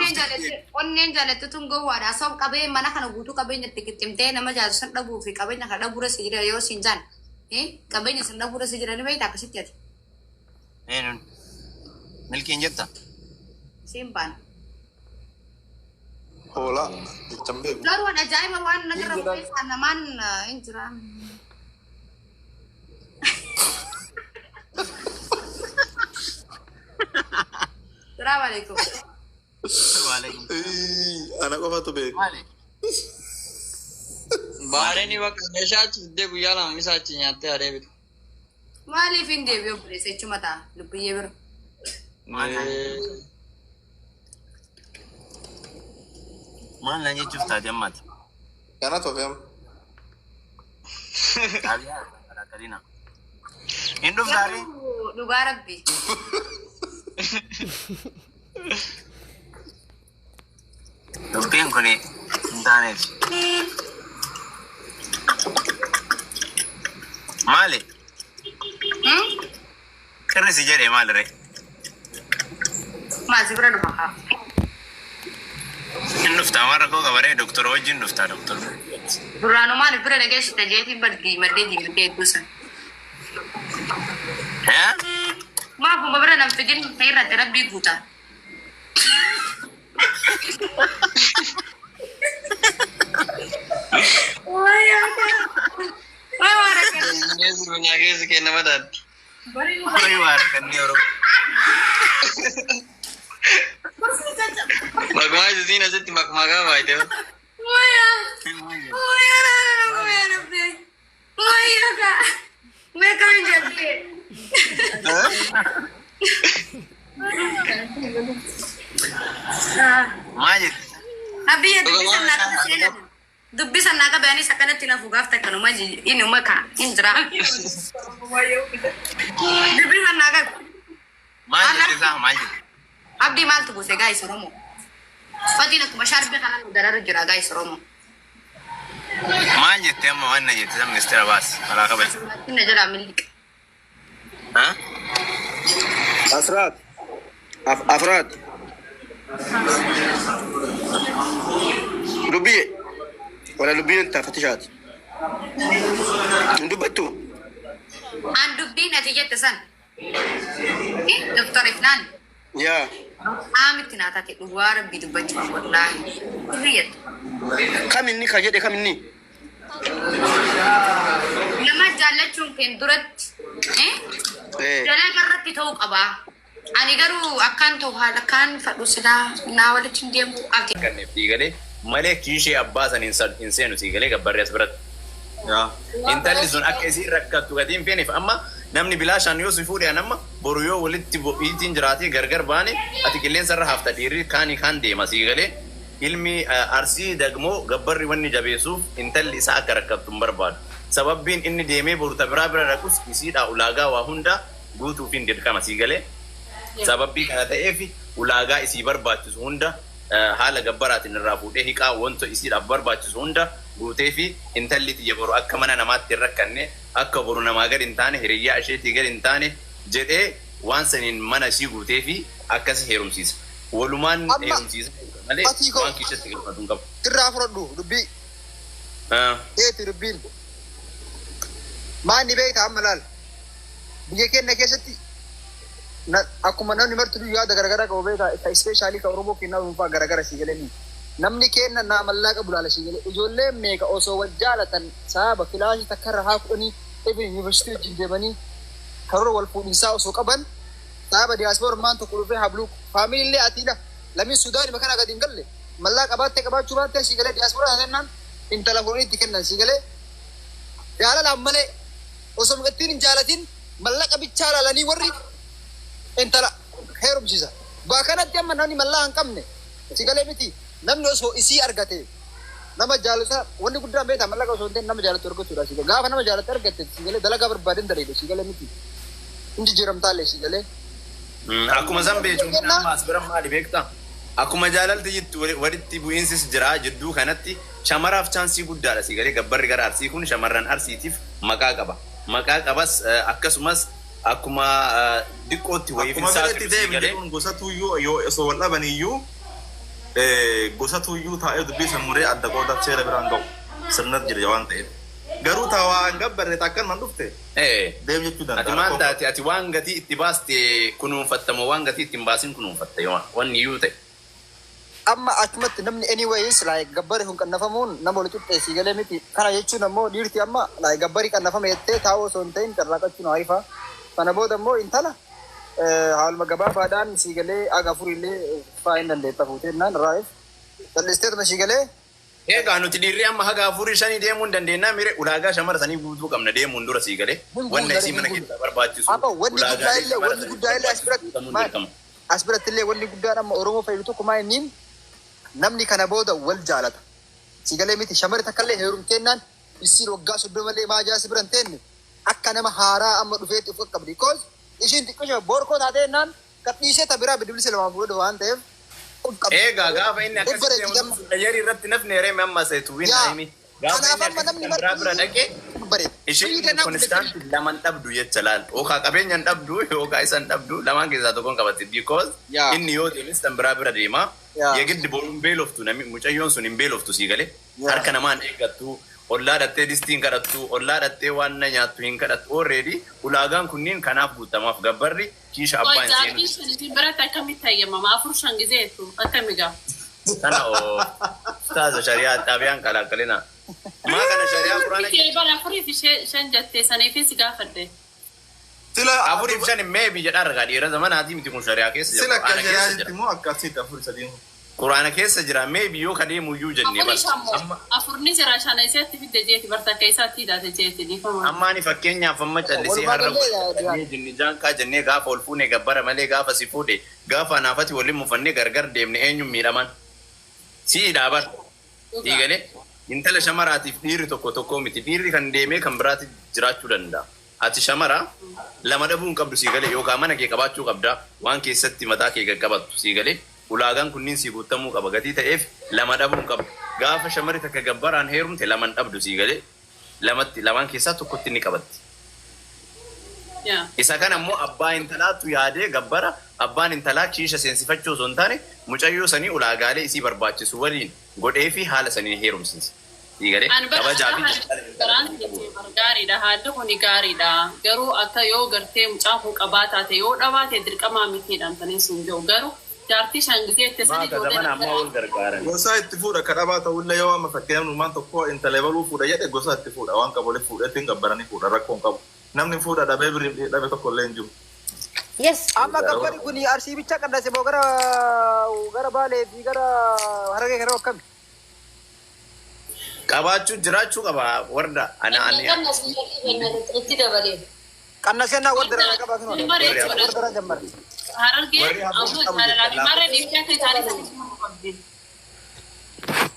Onneen jaalatti onneen jaalatti tun gowwaadha. Asoo qabee mana kana guutuu qabeenya itti qixximtee nama jaalatu san dhabuu fi qabeenya kana dhabuura si jira yoo siin jaan. Qabeenya san dhabuura si jira ni beekta akkasitti ati. Eenyuun? Milkiin jetta? Siin baana. Hoolaa jechan beeku. Garuu waan ajaa'iba waan nagarra bu'ee namaan hin jira. Salaamu alaikum. Waalaikum. Ana qofatu beeku. Maali? Baareen bakka meeshaa achi fiddee guyyaa 2 misa achi nyaattee haree bitu. Maaliif hin deebi'u obboleessa jechuma ta'a lubbiyyee bira. Maal naan jechuuf taate ammaati? Kana tofe amma. Xaabiyaa kalaakalina. Hin dhuftaare? Garuu dhugaa rabbi. Dubbiin kun hin taaneef. Maali? Qirri si jedhe maali ree? Maal si bira dhufa kaa? Hin dhuftaa waan rakkoo qabaree doktora wajjin dhuftaa doktora. Duraanuu maaliif bira dhageessite jeetiin baddi maddee diimadee hedduu san. Eh? Maafuma bira nan fidin irratti rabbii guuta. Bineensi bunyaa keessi kee nama daatti. Horii waa rakkannee Oromoo. Maqmaa isiin asitti maqmaqaa baay'ee. Maal jette? Abiyya dubbisan naa qabe seenaa. Dubbisan naa qabe anis akkanatti nafu gaaf takka numa inuma kaa hin jira. Dubbisan naa qabe. Maal jette isaa maal jette? Abdii maaltu buuse gaayis Oromoo? Fatiin akkuma shaarbii kanaan nu dararu jira gaayis Oromoo. Maal jette amma waan na jette san ministeera baas alaa kabaja. Inni jalaa miliqa. Ha? Asraat. Afraat. Dubbii. Wala dubbiin ta'a fatishaati. Hin dubbattu. An dubbiin ati jette san. Doktor Ifnaan. Yaa. Qaamitti naa taate dhugaa rabbii dubbachuuf wallaahi. Sirrii jette. Kam inni ka jedhe kam inni? Nama jaallachuun keen duratti dalaga irratti ta'uu qaba. Ani garuu akkaan ta'u haala akkaan fadhu silaa naa walitti hin deemu abdi. Kanneef sii galee malee kiishee abbaa san hin seenu sii galee gabbarri as biratti. Intalli sun akka isiin rakkattu gatii hin feeneef amma namni bilaashaan yoo si fuudhe an amma boru yoo walitti bu'iitiin jiraatee gargar baane ati qilleensa irra hafta dhiirri kaani kaan deema sii galee ilmi Arsii dagmoo gabbarri wanni jabeessuuf intalli isaa akka rakkattu hin barbaadu. Sababbiin inni deemee boru ta biraa bira dhaqus isiidhaa ulaagaa waa hunda guutuufiin dirqama sii galee sababbii kana ta'eef ulaagaa isii barbaachisu hunda haala gabbaraatiin irraa fuudhee hiqaa wonto isiidhaaf barbaachisu hunda guuteefi intalli tiyya boru akka mana namaatti hin rakkanne akka boru namaa gad hin taane hiriyyaa isheetii gad hin taane jedhee waan saniin mana isii guuteefi akkasi heerumsiisa. Wolumaan Amma heerumsiisa malee fatii koo waan kiishatti galfatu hin qabu. irraa fudhadhu dubbii teeti dubbiin. Maanni beekta amma laal biyya keenya keessatti akkuma namni marti yaada garagaraa qabu beekta ka ispeeshaalii ka Oromoo kennaa dhuunfaa garagara sii galanii. Namni kenna naa mallaaqa bulaala sii galee ijoolleen meeqa osoo wal jaalatan sababa kilaasii takka irra haa kudhanii even yuunivarsiitii wajjin deemanii karoora wal fuudhinsaa osoo qaban sababa diyaaspoormaan tokko dhufee habluu faamiliillee atiidha lammiin Suudaanii kana gadi hin galle mallaaqa baattee qabaachuu baattee sii galee diyaaspooraa taatennaan intala fuudhanii itti kennan sii galee jaalalaan malee osoo mucattiin hin jaalatin mallaqa bichaa laalanii warri intala heerumsiisa. Baa kanatti amma namni mallaqa hin qabne si galee miti namni osoo isii argate nama jaalata wanni guddaan beektaa mallaqa osoo hin ta'in nama jaalatu argachuudha si galee gaafa nama jaalatu argatte si galee dalagaa barbaaden daleedha si galee miti hin jijjiiramtaallee si galee. Akkuma san beeku amma as bira maali beektaa? Akkuma jaalalti jettu walitti bu'iinsis jira jidduu kanatti shamaraaf chaansii guddaadha si galee gabbarri gara Arsii kun shamarran Arsiitiif maqaa qaba. Maqaa qabas akkasumas akkuma diqqootti wayiif Akkuma hin fedhetti saaxilu si ta'e galee. kun gosatu iyyuu yoo osoo wal dhaban iyyuu Gosatu iyyuu taa'ee dubbii san muree adda qoodaaf seera biraan ga'u sirnatu jira waan ta'eef. Garuu taa waa hin gabbarre takkan man dhufte deem jechuu Ati danda'a. maal taate, ati waan gatii itti baaste kunuunfattamo, waan gatii itti hin baasin kunuunfatta yoo wanni iyyuu ta'e? Amma achumatti namni anyways like gabbari kun qannafamuun nama wal qixxeessii galee miti. Kana jechuun ammoo dhiirti amma like gabbarii qannafame jettee taa'uu osoo hin ta'in carraaqachuun harifa. Kana booda immoo intala haaluma gabaabaadhaan sii galee aga afurillee faa hin dandeetta fuuteennaan raayif. Callisteetuma sii galee. Egaa nuti dhiirri amma haga afurii shanii deemuu hin dandeenyaa mire? Ulaagaa shamara sanii guutuu qabna deemuun dura, sii galee. Wanna isii mana keessaa barbaachisu. Amma wanni guddaa illee, wanni guddaa illee as biratti guutamuun dirqama. As biratti illee wanni guddaan amma Oromoo fayyadu tokko maa inni namni kana booda wal jaalata. Si galee miti, shamarri takka illee heerumteennaan isiin waggaa 30 illee maa jaasi bira hin teenne akka nama haaraa amma dhufeetti of qaqqabdi. Because ishiin xiqqoo borkoo taateennaan gadhiisee ta biraa bidbilisa lamaan fuudhu waan ta'eef of qabdi. Egaa gaafa inni Of akkasitti bareechi deemu sun dhayyarii irratti nafni heree amma seetu win Yaa. himi. Gaafa Kanaaf inni amma namni akkasitti biraa bira dhaqee bareeda. isheen constant laman dhabdu jecha laal. Yookaan qabeenya hin dhabdu yookaan isa hin dhabdu, lamaan keessaa tokkoon qabatti. Because Yaa. inni yoo deemes tan biraa bira deema. Yaa. Yegiddi boru hin beeloftu, namni mucayyoon sun hin beeloftu, sii galee. Yaa. Harka namaan eeggattu. Ollaa dhattee distii hin kadhattu. Ollaa dhattee waan na nyaattu hin kadhattu. Already ulaagaan kunniin kanaaf guutamaaf gabbarri kiisha abbaa hin seenu. Jaartiin shan isin biratti akkamitti hayyamama? Afur shan gizeetu akkami gaa? Kana oo ustaaza shari'aa xaabiyaan kalaakalina. Maa kana shari'aa quraana Ishee bara afurii fi shan jettee saniifis gaafadhe. Sila afuriif shan maybe jedhaa ragaa dhiira zamanaatii miti, kun shari'aa keessa jira. Sila akka Quraana keessa shari'aatti jira. immoo akkasitti afur sadiin. Quraana keessa jira maybe yoo kadeemu iyyuu jennee Afurii bara. shan moo? Amma Afurni jira, shan isaatti fidde jeeti barta akka isaatti hidhate jeeti dhiifama. amma ani fakkeenyaaf amma callisee Walumaa har'a galee wal jinni jaankaa jennee gaafa ol fuune gabbara malee gaafa si fuudhe gaafa anaafati waliin mufannee gargar deemne eenyuun miidhaman? Siidhaa bar. Dhiigalee intala shamaraatiif dhiirri tokko tokko miti, dhiirri kan deemee kan biraatti jiraachuu danda'a. Ati shamara lama dhabuu hin qabdu, sii galee, yookaan mana kee qabaachuu qabda, waan keessatti mataa kee qaqqabattu, sii galee, ulaagaan kunniin sii guutamuu qaba gatii ta'eef lama dhabuu hin qabdu. Gaafa shamarri takka gabbaraan heerumte lama hin dhabdu, sii galee, lamatti lamaan keessaa tokkotti ni qabatti. Yaa. Isa kana immoo abbaa intalaatu yaadee gabbara abbaan intalaa kiisha seensifachuu osoo hin taane mucayyoo sanii ulaagaalee isii barbaachisu waliin godhee fi haala saniin heerumsiisa. Sii galee Ani bara kabajaa fi garaan gaariidha. Haalli kuni gaariidha. Garuu akka yoo gartee mucaan kun qabaa taate, yoo dhabaate dirqamaa mitiidhaan tanii sun jiru. Garuu jaartii shan gizeette sani Maaka zamana ammaa wal gargaaran. Gosa itti fuudha ka dhabaa ta'ullee, yoo amma fakkeenyaaf numaan tokko intala baluu fuudha jedhe, gosa itti fuudha, waan qabu walitti fuudhee ittiin gabbaranii fuudha, rakkoo hin qabu. Namni fuudha dhabee birrii dhabe tokko illee hin jiru. Yes. Amma gabbari kun Arsii bicha qannase moo gara Baalee fi gara Harargee kana akkami? Qabaachuu jiraachuu qaba warda ana ani Itti dabalee. Qannasennaa warra daraa qabaa kan Warri warra daraa jammar. Harargee Warri hafuun ammoo qabu jaalalaa fi jechuudha. marra dhiiftee akka isaanii sanis mormu qabdi.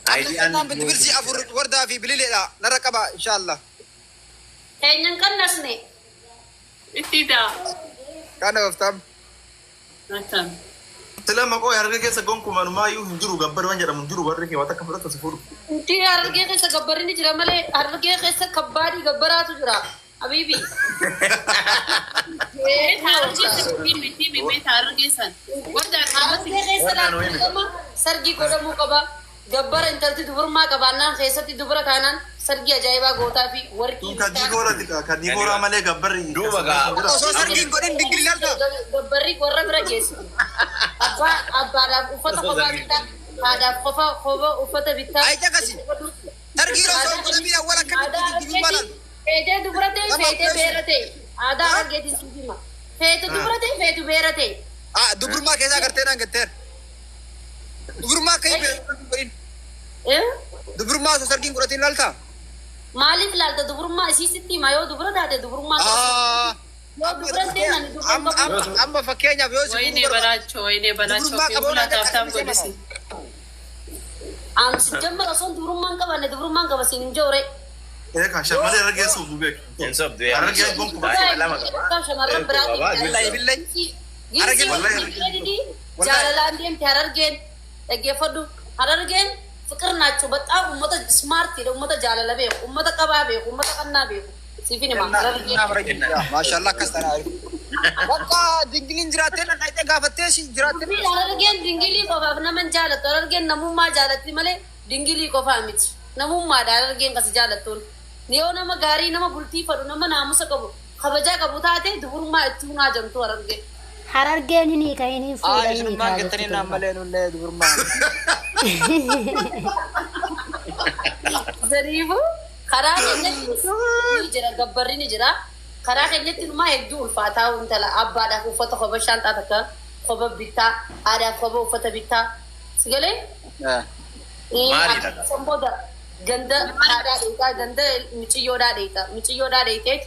Qannasennaan bilbilsi afur wardaa fi bilileedha narra qaba inshallah. Keenyan qannasne. Itti daa. Kana oftaam. Akkam. Sila maqoo Harargee keessa gonkumanumaa iyyuu hin jiru, gabbarri waan jedhamu hin jiru, warri kee waan akka fudhatu si fuudhu. Inti Harargee keessa gabbarri ni jira malee, Harargee keessa kabbaadii gabbaraatu jira. Habiibi. Harargee san miti miti Harargee san. Warda Harargee keessa laatama sargii godhamuu qaba. Gabbara intalti dubrummaa qabaannaan keessatti dubra taanaan sargii ajaa'ibaa gootaa fi warqii. Kan diigooraati, kan diigooraa malee gabbarri. Duuba gaa. Osoo sargiin godhin dingilli alta. Gabbarri warra bira geessu. Abbaa abbaadhaaf uffata kophaa bittaa, haadhaaf qofa kophaa uffata bittaa. Ay caqasi. Sargii osoo hin godhamin awwal akkamitti dingilli balan? Feetee dubra ta'e, feetee beera ta'e, aadaa Harargeetiin siif hima. Feetu dubra ta'e, feetu beera ta'e. Ah, dubrummaa keessaa agartee naan gatteer. Dubrummaa akka hin godhin. Dubrummaa osoo sargiin godhatiin laalta? Maaliif laalta dubrummaa isii sitti hima? Yoo dubra taate dubrummaa Ah. yoo dubra ta'e nani Amma dubrummaa amma amma fakkeenyaaf yoo si Wayinee fuudhuu barbaade. balaachoo, wayinee balaachoo Dubrummaa fi qaboon bulaa akka taaftaaf akkamitti godhisi. An si jammar osoo dubrummaan qabanne dubrummaan qaba siin hin joore. Ee kan shamarree Harargee suutu beeku. Hin sobdu yaa. Harargee gonkumaa. Daa'ima lama qaba. Shamarran biraatiin Billahi billahi. Girsii jaalalaan deemte Harargeen, dhaggeeffadhu, Harargeen ፍቅር ናቸው። በጣም ummata smart dha, ummata jaalala beeku, ummata qabaa beeku, ummata qannaa beeku. Siifin hima Harargeen. Maashaallah akkas taana. Bakka dingiliin jiraattee na dhaqxee gaafattee si jiraattee. Dubbiin Harargeen dingilii qofaaf nama hin jaalattu. Harargeen namummaa jaalatti malee dingilii qofaa miti. Namummaadha Harargeen kasi jaalattuun. Yoo nama gaarii, nama bultii fadhu, nama naamusa qabu, kabajaa qabu taate dubrummaa itti hunaa jamtu Harargeen. Harargeen hin hiika hin Aa fuudha hin isinummaan hiikaa jettanii jechuudha. naan malee nullee dubrummaa. Zariifuu karaa keenyatti ni jira, gabbarri ni jira. Karaa keenyatti numaa hedduu ulfaataa intala abbaadhaaf uffata koba shaanxaa takka koba bittaa, haadhaaf koba uffata bittaa. Sigalee? Maaliidha? San booda ganda haadhaa dheeqaa, ganda miciyyoodhaa dheeqa. Miciyyoodhaa dheeqeet